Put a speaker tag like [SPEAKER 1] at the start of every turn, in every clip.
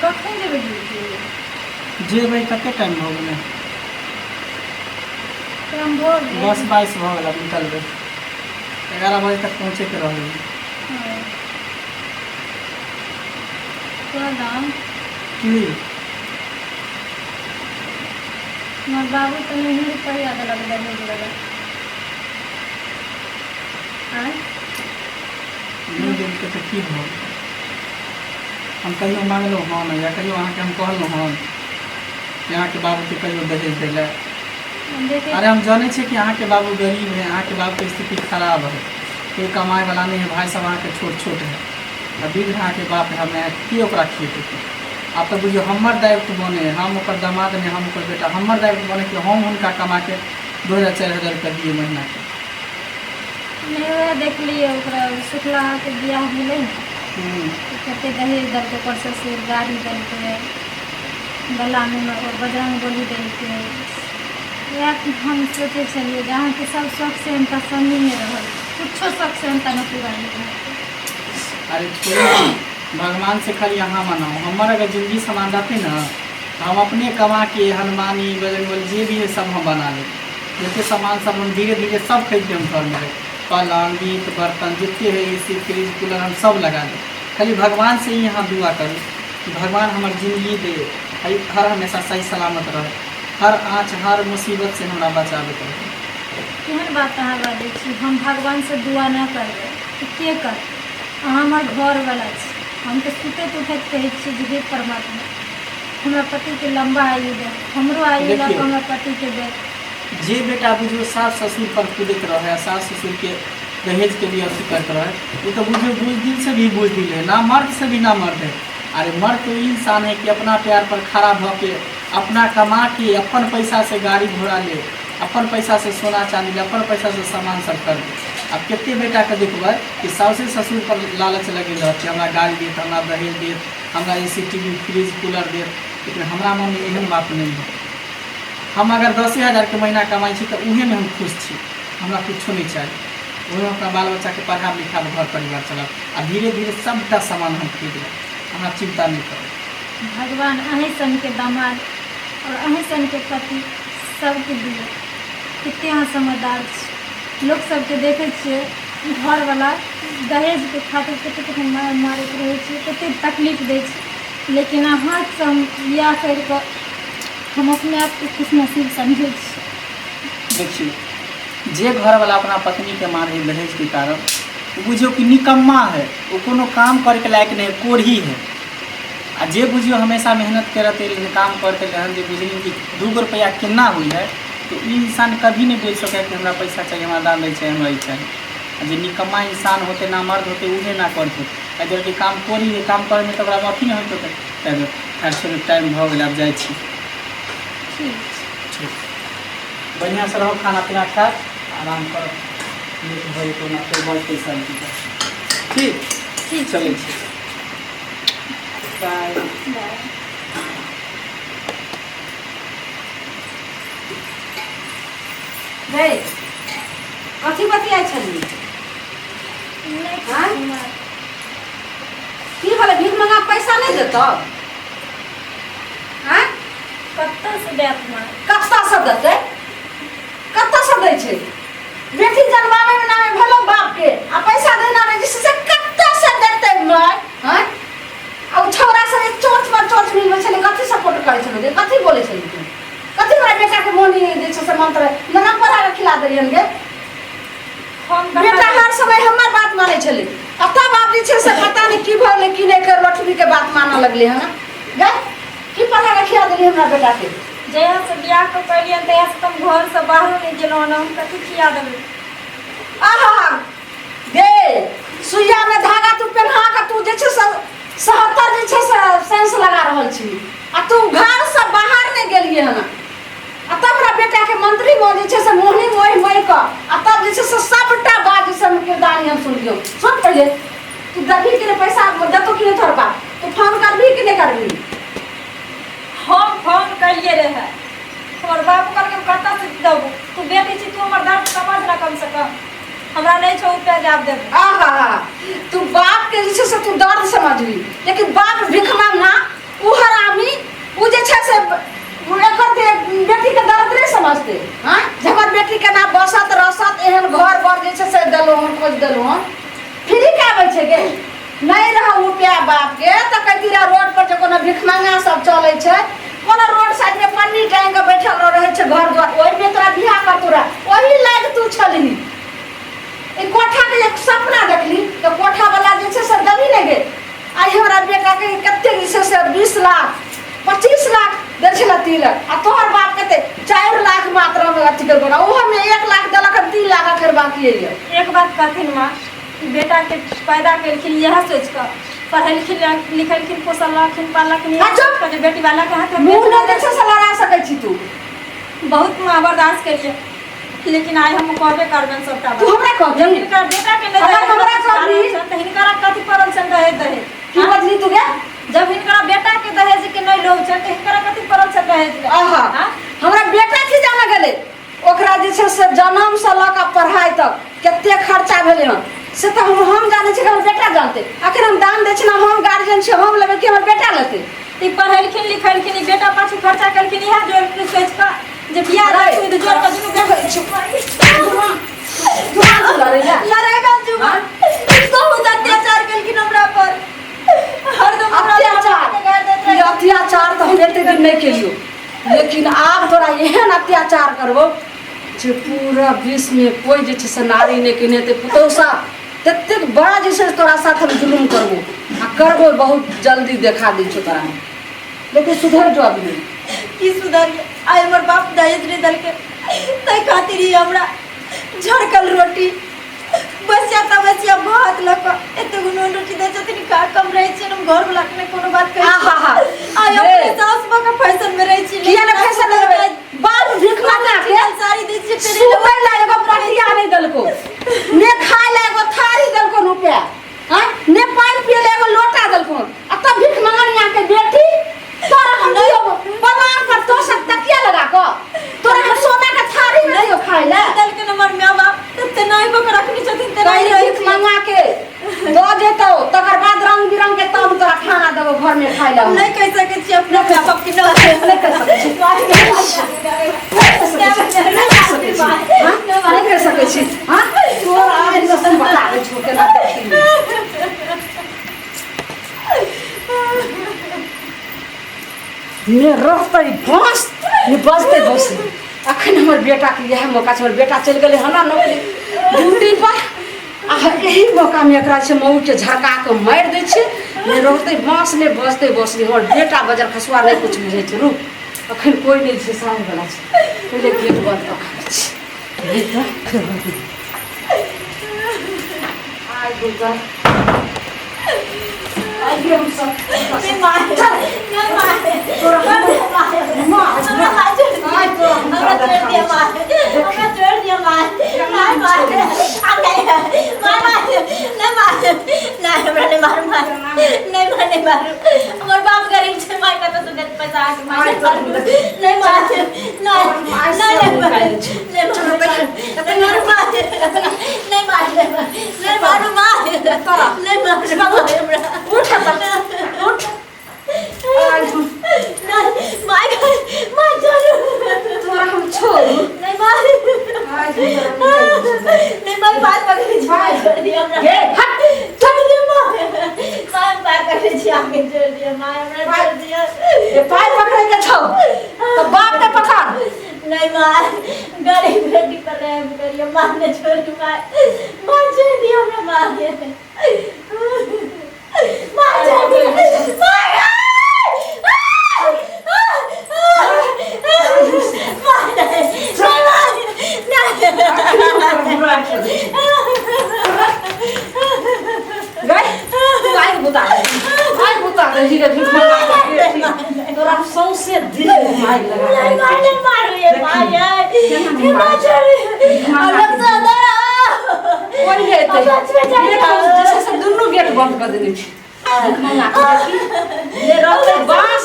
[SPEAKER 1] कखन जेबै ड्यूटी?
[SPEAKER 2] जेबै, कते टाइम भऽ गेलै?
[SPEAKER 1] टाइम भऽ गेल।
[SPEAKER 2] 10:22 भऽ गेल, आब निकलबै। 11 बजे तक पहुँचैके रहै।
[SPEAKER 1] हँ। कहलहुँ
[SPEAKER 2] की?
[SPEAKER 1] हमर बाबू तऽ नहिए रुपैआ देलक दहेज वला। आँय?
[SPEAKER 2] नहि देलकै तऽ की भऽ गेल? हम कहियो मांगलहुँ हन या कहियो अहाँके हम कहलहुँ हन कि अहाँके बाबूके कहियो दहेज दै लए?
[SPEAKER 1] हम देखै।
[SPEAKER 2] अरे, हम जानै छियै कि अहाँके बाबू गरीब है, अहाँके बाबूके स्थिति खराब है, कोई कमाए वाला नहीं है, भाई सब अहाँके छोट छोट है आ वृद्ध अहाँके बाप है। हमे के ओकरा खिएतै? आब तऽ बुझियौ हमर दायित्व बने, हम ओकर दामाद नहि, हम ओकर बेटा, हमर दायित्व बने कि हम हुनका कमाके 2000 4000 रुपया दिए महीनाके।
[SPEAKER 1] नहि, वएह देखलियै, ओकरा शुक्लाके बियाह भेलै ने, तऽ कते दहेज देलकै ओकर ससुर। गाड़ी देलकै, गलामे बजरंग बली देलकै। वएह हम सोचै छलियै जे अहाँके सब शौक सेहनता संगीमे रहल, कुछो शौक सेहनता नहि पूरा भेल अहाँके।
[SPEAKER 2] अरे छोड़ू, भगवान से खाली अहाँ मनाओ। हमर अगर जिंदगी समान रहतै ने तऽ हम अपने कमा के हनुमानी, बजरंगबली जे भी है सब हम बना लेब। जते सामान सब हम धीरे धीरे सब खरीद के हम घरमे लेब, पलंग, गीत, बर्तन जते है, ए सी, फ्रिज, कूलर, हम सब लगा लेब। खाली भगवान से ही अहाँ दुआ करू कि भगवान हमर जिंदगी दे, हर हमेशा सही सलामत रहे, हर आँच, हर मुसीबत से हमरा बचाबैत रहे।
[SPEAKER 1] केहन बात अहाँ बाजै छी? हम भगवानसँ दुआ नहि करबै तऽ के करतै? अहाँ हमर घरवला छी। हम तऽ सुतैत उठैत कहै छियै जे हे परमात्मा, हमरा पतिके लम्बा आयु दे, हमरो आयु लऽ कऽ
[SPEAKER 2] देखियौ।
[SPEAKER 1] हमरा पतिके दे।
[SPEAKER 2] जे बेटा बुझियौ सास ससुर पर कूदैत रहै आ सास ससुरके दहेजके लिए अथी करैत रहै, ओ तऽ बुझियौ बुजदिल से भी बुजदिल है, ना मर्द से भी ना मर्द है। अरे, मर्द तो इंसान है कि अपना पैर पर खड़ा भऽ के, अपना कमा के, अपन पैसा से गाड़ी घोड़ा ले, अपन पैसा से सोना चांदी ले, अपन पैसा से सामान सब खरीदे। आब कते बेटाके देखबै कि साउसे ससुर पर लालच लगेल रहत कि हमरा गाड़ी देत, हमरा दहेज देत, हमरा ए C, T V, fridge, cooler देत। लेकिन हमरा मनमे एहन बात नहि है। हम अगर 10,000के महीना कमाइ छी तऽ उहेमे हम खुश छी। हमरा कुछो नहि चाही। ओहिमे अपना बाल बच्चाके पढ़ायब, लिखायब, घर परिवार चलायब आ धीरे धीरे सभटा सामान हम खरीद लेब। अहाँ चिन्ता नहि करू।
[SPEAKER 1] भगवान अहीं सनके दामाद आओर अहीं सनके पति सबके दिअ। कते अहाँ समझदार छी। लोक सबके देखै छियै, घरवला दहेजके खातिर कते कते मारि मारैत रहै छै, कते तकलीफ दै छै, लेकिन अहाँसँ हम बियाह करि कऽ हम अपने आपके खुशनसीब समझै छी।
[SPEAKER 2] देखियौ, जे घरवला अपना पत्नीके मारै है दहेजके कारण, ओ बुझियौ कि निकम्मा है, ओ कोनो काम करैके लायक नहि है, कोढ़ी है। आ जे बुझियौ हमेशा मेहनत करत रहन, काम करते रहन, जे बुझलिन कि 2 गो रुपैआ केना होइ है, तऽ ई इंसान कभी नहि बोलि सकै कि हमरा पैसा चाही, हमरा दान दै चाही, हमरा ई चाही। आ जे निकम्मा इंसान होतै, ना मर्द होतै, उहे ना करतै। आ जबकि काम कोढ़ी है, काम करैमे तऽ ओकरामे अथी नहि होइत होतै। ताहि दुआरे खैर छोड़ू, टाइम भऽ गेल, आब जाइ छी।
[SPEAKER 1] ठीक छै।
[SPEAKER 2] ठीक, बढ़िआँसँ रहू, खाना पीना खायब, आराम करब, लेट भऽ जेतै ओना फेर बजतै सब्जी। ठीक?
[SPEAKER 1] ठीक।
[SPEAKER 2] चलै छी, बाय।
[SPEAKER 1] बाय।
[SPEAKER 3] गै, कथी बतियाइ छली?
[SPEAKER 1] नहि।
[SPEAKER 3] आँय?
[SPEAKER 1] किछु नहि।
[SPEAKER 3] की भेलै? भीख मंगा पैसा नहि देतौ? आँय?
[SPEAKER 1] कतऽसँ देत माँ?
[SPEAKER 3] कतऽसँ देतै? कतऽसँ दै छै? बेटी जन्माबै मे नामे भेलो बाप के आ पैसा देना मे जे छै से कतऽसँ देतै माय? आँय, आ ओ छौड़ा सब एक चोंच पर चोंच मिलबै छलै, कथी सपोर्ट करै छलै गे? कथी बोलै छलै तू? कथी हमरा बेटा के मोन जे छै से मंत्र ननक पढ़ा के खिला देलियन गे?
[SPEAKER 1] हम
[SPEAKER 3] बेटा हर समय हमर बात मानै छलै आ तब आब जे छै से पता नहि की भऽ गेलै, की नहि कर लठबी के बात मानऽ लगलै हन गे। की पढ़ा के खिला देली हमरा बेटा के?
[SPEAKER 1] जहियासँ बियाह कऽ कऽ एलियनि तहियासँ तऽ हम घरसँ बाहरो नहि गेलहुँ हन। हम कथी खिया देबै?
[SPEAKER 3] आहा गे, सुइया में धागा तू पेन्हा के तू जे छै से 77 जे छै से सेंस लगा रहल छी आ तू घर से बाहर नहि गेलियै हन आ तब हमरा बेटा के मंत्री में जे छै से मोहनी मोहि मोहि कऽ आ तब जे छै से सबटा बात जे छै हम किरदानी हम सुनलियौ। सुन पहिले, तू देबही कि नहि पैसा? देतौ कि नहि तोहर बाप? तू फोन करबही कि नहि करबही?
[SPEAKER 1] हम फोन कलिए रहे, हमर बाप कहलकै, हम कतऽसँ देबू? तू बेटी छी, तू हमर दर्द समझ ना कमसँ कम। हमरा नहि छौ रुपया जाब देबू।
[SPEAKER 3] आहा, तू बाप के जे छै से तू दर्द समझबी, लेकिन बाप भिख मांगना ओ हरामी ओ जे छै से एकर जे बेटीके दर्द नहि समझतै हँ जे हमर बेटी केना बसत रसत एहन घर बर जे छै से देलहुँ हन खोजि देलहुँ हन फ्री के आबै छै गे नहि रहौ रुपया बापके तऽ कहती रहए रोड पर जे कोनो भिखमंगा सब चलै छै कोनो रोड साइडमे पन्नी टाँगि कऽ बैठल रहै छै घर दुआर ओहिमे तोरा बियाह करतौ रहए ओही लायक तू छलही ई कोठाके एक सपना देखली तऽ कोठावला जे छै से दबी नहि गेल आइ हमरा बेटाके कतेक जे छै से 20 लाख 25 लाख दै छलै तिलक आ तोहर बाप कते 4 लाख मात्रामे अथी करबो ना ओहोमे 1 लाख देलक हन 3 लाख अखन बाकी यऽ।
[SPEAKER 1] एक बात कहथिन माँ, बेटाके पैदा केलखिन इएह सोचि कऽ पढ़ेलखिन लिखेलखिन पोसलखिन पाललखिन इएह
[SPEAKER 3] अच्छा।
[SPEAKER 1] सोचि कऽ जे बेटी वालाके हाथ
[SPEAKER 3] मुँह नहि जे छै से लड़ा सकै छी तू।
[SPEAKER 1] बहुत माँ बर्दाश्त केलिए, लेकिन आइ हम कहबे करबनि सबटा
[SPEAKER 3] तू
[SPEAKER 1] बात।
[SPEAKER 3] हमरा कहबी?
[SPEAKER 1] जब हिनकर बेटा के नहि
[SPEAKER 3] अगर
[SPEAKER 1] दहेज
[SPEAKER 3] हमरा कहबी?
[SPEAKER 1] छनि तऽ हिनकरा कथी पड़ल छनि दहेज दहेज?
[SPEAKER 3] की बजली तू गे?
[SPEAKER 1] जब हिनकरा बेटा के दहेज के नहि लोभ छनि तऽ हिनकरा कथी पड़ल छनि दहेज ले?
[SPEAKER 3] आहा।
[SPEAKER 1] हाँ?
[SPEAKER 3] हमरा बेटा की जाने गेलै, ओकरा जे छै से जन्मसँ लऽ कऽ पढ़ाइ तक कते खर्चा भेलै हन से तऽ हम जानै छियै कि हमर बेटा जानतै। अखन हम दान दै छी ने, हम गार्जियन छियै, हम लेबै कि हमर बेटा लेतै?
[SPEAKER 1] ई पढ़ेलखिन लिखेलखिन, ई बेटा पाछू खर्चा केलखिन इएह जोड़ सोचि कऽ जे बियाह
[SPEAKER 3] अरे।
[SPEAKER 1] राखू तऽ जोड़ कऽ दुनू बेटा
[SPEAKER 3] जुबान से लड़ै ला।
[SPEAKER 1] लड़ेगा जुबान। बहुत अत्याचार केलखिन हमरा पर, हरदम हमरा
[SPEAKER 3] अत्याचार?
[SPEAKER 1] के गारि दैत
[SPEAKER 3] ई
[SPEAKER 1] रहै।
[SPEAKER 3] अत्याचार तऽ हम एते दिन नहि केलियौ, लेकिन आब तोरा एहन अत्याचार करबौ जे पूरा विश्वमे कोइ जे छै से नारी नहि केने हेतै पुतहु साथ। ततेक बड़ा जे छै से तोरा साथ हम जुलुम करबो आ करबो, बहुत जल्दी देखा दै छौ तोरा हम। लेकिन सुधर जो अभी।
[SPEAKER 1] की सुधरिए? आइ हमर बाप दहेज नहि देलकै ताहि खातिर ही हमरा झरकल रोटी, बसिया तबसिया भात लऽ कऽ एते गो नून रोटी दै छथिन, खा कम रहै छियनि। हम घरवला के नहि कोनो बात कहै
[SPEAKER 3] आहा।
[SPEAKER 1] आइ अपने सास बऽ के फैशन में रहै छी।
[SPEAKER 3] किया ने फैशन में रहबै? बाप भीख मांगा के
[SPEAKER 1] साड़ी दै छियै फेर
[SPEAKER 3] सुतै ला एगो पटिया नहि देलको, ने खाय ला एगो थारी देलको रुपया, हाँ, ने पानि पिए ला एगो लोटा देलको, आ तब भीख मंगनिया के बेटी तोरा हम दियो पलंग पर तोशक तकिया लगा कऽ? तोरा हम सोना के थारी में दियो खाय ला?
[SPEAKER 1] देलकै हमर माय बाप तऽ तेनाही कऽ के रखने छथिन, तेनाही
[SPEAKER 3] पहिले
[SPEAKER 1] रहै
[SPEAKER 3] भीख
[SPEAKER 1] छियै।
[SPEAKER 3] मंगा के दऽ देतौ, तकर बाद रंग बिरंग के तब तोरा खाना देबो घर में खाय ला।
[SPEAKER 1] हम नहि कहि सकै छी अपना माय बाप के नहि।
[SPEAKER 3] नहि कहि सकै छी। हाँ? नहि कहि सकै छी? हाँ, तोरा आब रस्म बता दै छौ केना देखी। ने रहतै बाँस ने बजतै बस। अखन हमर बेटाके इएह मौका छै। हमर बेटा चलि गेलै हन नौकरी ड्यूटी पर आ एही मौकामे एकरा छै मऊके झरका कऽ मारि दै छै। ने रहतै बाँस ने बजतै बसली। हमर बेटा बजर खसुआ नहि किछु बुझै छै। रुक, अखन कोइ नहि छै, सामनेवला छै। पहिले गेट बन्द कऽ कऽ आबै छी, नहि तऽ फेर बन्द। आइ गुलजार आइ हम सब तोरा मार। आइ तोरा हम
[SPEAKER 1] हमरा छोड़ि दिअ माँ, हमरा छोड़ि दिअ माँ। नहि माँ, आब नहि माँ, माँ नहि, माँ नहि, हमरा नहि मारू माँ, नहि माँ, नहि मारू। हमर बाप गरीब छै माँ, कतऽ से देत पैसा अहाँके माँ? नहि मारू, नहि माँ, नहि, नहि, नहि मारू, नहि मारू, नहि मारू माँ, नहि मारू, नहि मारू माँ, नहि मारू माँ हमरा।
[SPEAKER 3] उठ उठ।
[SPEAKER 1] नहि माँ, माँ छोड़ू।
[SPEAKER 3] तोरा हम छोड़ू?
[SPEAKER 1] नहि माँ, नहि माँ, पाय पकड़ै छी माँ, छोड़ि दिअ हमरा।
[SPEAKER 3] गे हट।
[SPEAKER 1] छोड़ि दिअ माँ, माँ हम पाय पकड़ै छी अहाँके, छोड़ि दिअ माँ हमरा, छोड़ि दिअ।
[SPEAKER 3] ए, पाय पकड़े के छौ तऽ बाप के पकड़।
[SPEAKER 1] नहि माँ, गरीब बेटी पर रहम करियौ माँ, नहि छोड़ू माँ, माँ छोड़ि दिअ हमरा माँ, माँ छोड़ि दिअ माँ। माँ नहि, नहि माँ, नहि।
[SPEAKER 3] गई तू, आगि बुता दे, आगि बुता दे ही रे भीख मंगा के बेटी। तोरा हम सौंसे दिल में आगि लगा
[SPEAKER 1] नहीं
[SPEAKER 3] दै
[SPEAKER 1] माँ,
[SPEAKER 3] छी।
[SPEAKER 1] नहीं मारू ये माँ, ये ये माँ छोड़। अब तो
[SPEAKER 3] कोइ नहि एतै।
[SPEAKER 1] अब बचबे जाइ।
[SPEAKER 3] गेट जे छै से दुनू गेट बंद कऽ देने छी। भीख मंगा के बेटी ने रहतै बाँस।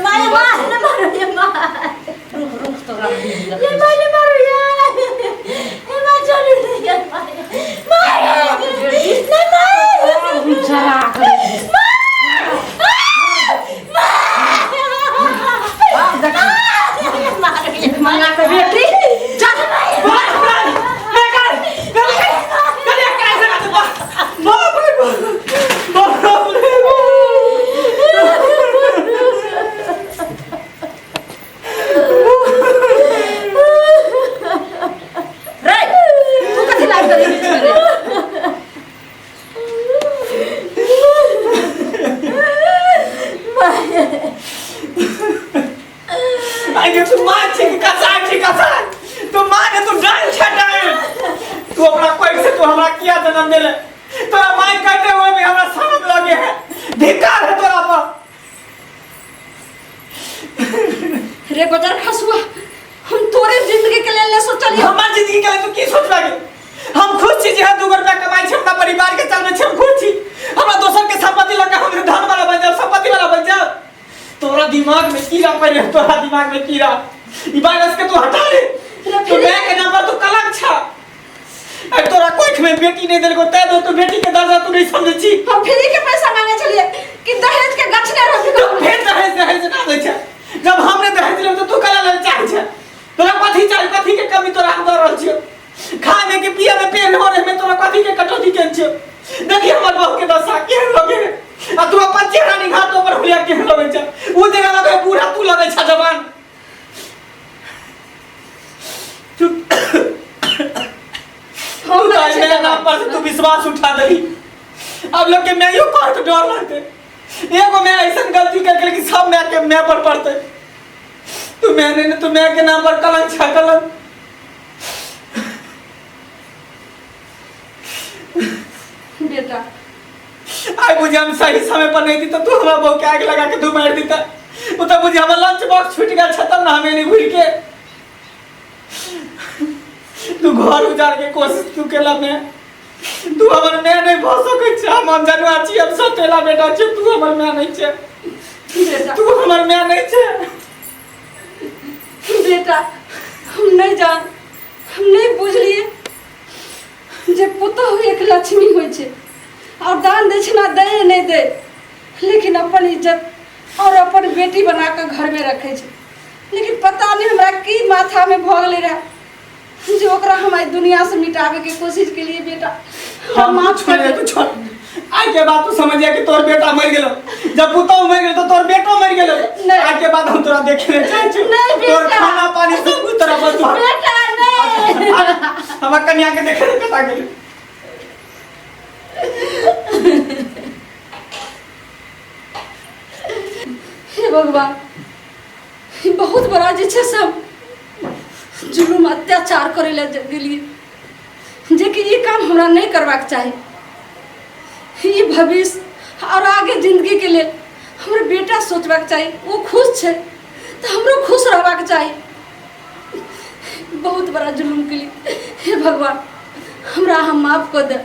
[SPEAKER 1] माँ, ये माँ नहीं मारू ये माँ।
[SPEAKER 3] रुक रुक, तोरा
[SPEAKER 1] ये माँ नहीं मारू ये, ये माँ छोड़ ये माँ, माँ नहीं माँ।
[SPEAKER 3] जरा कर।
[SPEAKER 1] माँ।
[SPEAKER 2] गे तू माँ छी कि कसाई छी कसाई तू माँ ने तू डाइन छे डाइन तू अपना कोई से तू हमरा किया जन्म देले तोरा माँ कहते हुए भी हमरा शर्म लगे है धिक्कार है तोरा पर
[SPEAKER 3] रे बजर खसुआ हम तोरे जिंदगी के लेल ने सोचलियो
[SPEAKER 2] हमार जिंदगी के लिए तू की सोच लागे हम खुश छी जे हम 2 रुपया कमाई छी अपना परिवार के चलबै छी हम खुश छी हमरा दोसर के संपत्ति लऽ के हम धन वाला बन जाब संपत्ति वाला बन जाब तोरा दिमाग में कीड़ा पड़े तोरा दिमाग में कीड़ा ई वायरस के तू हटा ले तू मैं के नाम पर तू कलंक छा अरे तोरा कोख में बेटी नहीं देलको तै दो तू बेटी के दर्जा तू नहीं समझै छी
[SPEAKER 3] हम फ्री के पैसा मांगे छलिए कि दहेज के गछने रहबी
[SPEAKER 2] तो फेर दहेज दहेज ना दै छै जब हमने दहेज लेब तो तू कला ले चाहे छै तोरा कथी चाही कथी के कमी तोरा हम दऽ रहल छियौ खाने के पिए में पेन हो रहे में तोरा कथी के कटौती के छियौ देखी हमर बहू के दशा केहन लगे आ तू अपन चेहरा निघा तो पर हुलिया केहन लगै छै ओ जगह लगे बूढ़ा तू लगै छ जवान तू
[SPEAKER 3] हम
[SPEAKER 2] तू तो मेरा नाम पर से तू विश्वास उठा दही अब लोग के मैं यो कहत डर लगते एगो मैं ऐसा गलती कर के कि सब मैं के मैं पर पड़ते तू मैंने ने तू मैं के नाम पर कलंक छा कलंक
[SPEAKER 3] बेटा
[SPEAKER 2] आई मुझे हम सही समय पर नहीं थी तो तू हमारा बहू के आग लगा के तू मार देता वो तो मुझे हमारा लंच बॉक्स छूट गया छतम ना हमें नहीं भूल के तू घर उजाड़ के कोशिश तू केला में तू हमर मैं नहीं भऽ सकै छै हम अनजनुआ छी हम सतेला बेटा छी तू हमर मैं नहीं छै
[SPEAKER 3] बेटा
[SPEAKER 2] तू हमर मैं नहीं छै
[SPEAKER 3] बेटा हम नहीं जान हम नहीं बुझलिए जे पुतहु एक लक्ष्मी होइ छै और दान दक्षिणा दै या नहि दै लेकिन अपन इज्जत और अपन बेटी बना कऽ घरमे रखै छै लेकिन पता नहि हमरा की माथामे भऽ गेलै रहए जे ओकरा हम आइ दुनियासँ मिटाबैके कोशिश केलिए बेटा हमरा
[SPEAKER 2] हम
[SPEAKER 3] माफ
[SPEAKER 2] छोड़
[SPEAKER 3] कर
[SPEAKER 2] दे
[SPEAKER 3] दे
[SPEAKER 2] तू छोड़ आइ के बाद तू समझ जा कि तोर बेटा मर गेलो जब पुतहु मर गेलो तो तोर बेटो मर गेलो
[SPEAKER 3] नहीं।
[SPEAKER 2] आइ के बाद हम तोरा देखे ले चाहै छी
[SPEAKER 3] नहीं,
[SPEAKER 2] तोर
[SPEAKER 3] बेटा।
[SPEAKER 2] खाना पानी सब कुछ तोरा बस
[SPEAKER 3] बेटा नहीं
[SPEAKER 2] हमरा कन्या के देखे ले कता गेलो
[SPEAKER 3] हे भगवान ई बहुत बड़ा जे छै से हम जुलुम अत्याचार करै लए गेलियै जेकि ई काम हमरा नहि करबाक चाही ई भविष्य आओर आगे जिन्दगीके लेल हमर बेटा सोचबाक चाही ओ खुश छै तऽ हमरो खुश रहबाक चाही बहुत बड़ा जुलुम केलियै हे भगवान हमरा अहाँ माफ कऽ दे।